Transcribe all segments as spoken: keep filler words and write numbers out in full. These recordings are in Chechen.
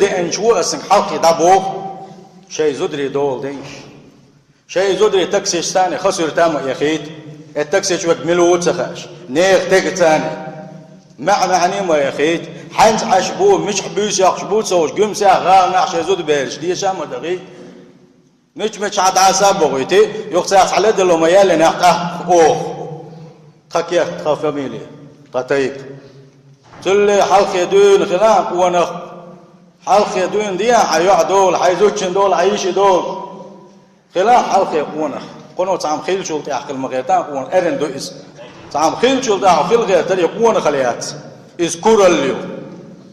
Деанча ву ас хьалххе дӀабоху, шайн зударий дола денгаш. Шайн зударий таксичу цхьаьна хасуьртам а яхийта, э таксичу верг мила ву ца хаьаш, нехан тега цхьаьна. МаьӀ-маьӀне ма яхийта, хьаьнца Ӏаш бу, мичахь буьйса йоккхуш бу ца хууш, гуьмсех гӀаланахь шайн зудабераш деша а ма дахийта. Мича-мича хьан дӀаса а бохуьйтий, юха цаьрца хьаледало ма яьллинехь тӀаккха оха. Тхан керт, тхан фамилия, тхан тайпа. Цуьлле хьалххе дуьйна хилахь къонах. Хьалххе дуьйна дехьа хьан йоӀ дола, хьайн зудчун дола, хьан йиши дола. Хилахь хьалххе къонах. Кхуно цхьамма хиллачул тӀаьхьа хила ма гӀертахь къонах, эрна ду иза. Цхьамма хиллачул тӀаьхьа хила гӀертар и къонахалла яц. Иза куралла ю.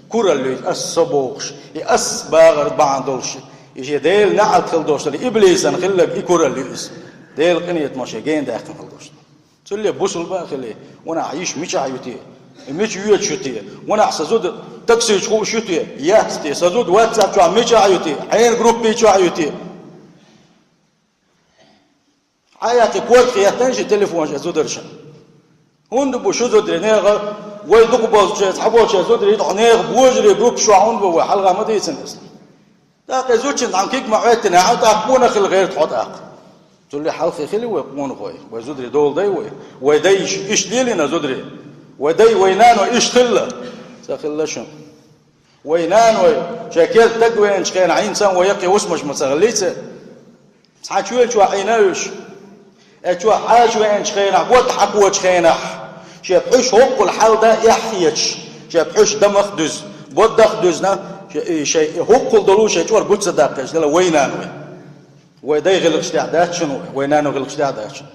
Куралла ю, иза ас со бохуш, и ас багӀар бахьана долуш. И шен Делан неӀалт хила долуш дара, иблисан хилларг и куралла ю иза. Делан къинхетамах шен гена даьккхина хила долуш дара. Цуьлле бусулба а хилий, ванахь йиша мичахь ю те? И мича воьдуш ю те? Ванахь сан зуда таксичу хууш ю те? Яц те? Сан зуда ватсап чохь мичахь ю те? Хьенан группи чохь ю те? Хьан яц и код хеттан ши телефонаш а зударша? ХӀунда бу шу зударий нехан, вай дукха болчу, цхьаболчу зударий, хьо нехан божарий группаш чохь хӀунда бу вай? Хьалха ма дийцина иза. ТӀаккха и зудчун цхьамма куьг ма Ӏоьттина, хьан тӀаккха къонах хила гӀерта хьо тӀаккха. Цуьлле хьалххе хили вай къонахой, вай зударий дола дай вай. Вай дай иш-, иштта лелийна зударий. Вай дай, вай наной иштта хилла. Ца хилла шуна. Вай наной, шайн керда дагвеанчу хенахь, хӀинца а вай яккхий хӀусамаш ма ца хиллий церан. Цхьа чоь чохь Ӏийна уьш. Э, чохь хьаша веанчу хенахь, бод хьакхочу хенахь, шен пхьуьш хӀоккхул хьал дан эхь хеташ, шен пхьуьш дамах а дуьзна, бодах а дуьзна, шен, и, шайн и хӀоккхул долу шайн чӀор гуц ца даккхийча дела вай наной. Вай дай гӀиллакхаш тӀехь дац шуна вай, вай наной гӀиллакхаш тӀехь дац шуна.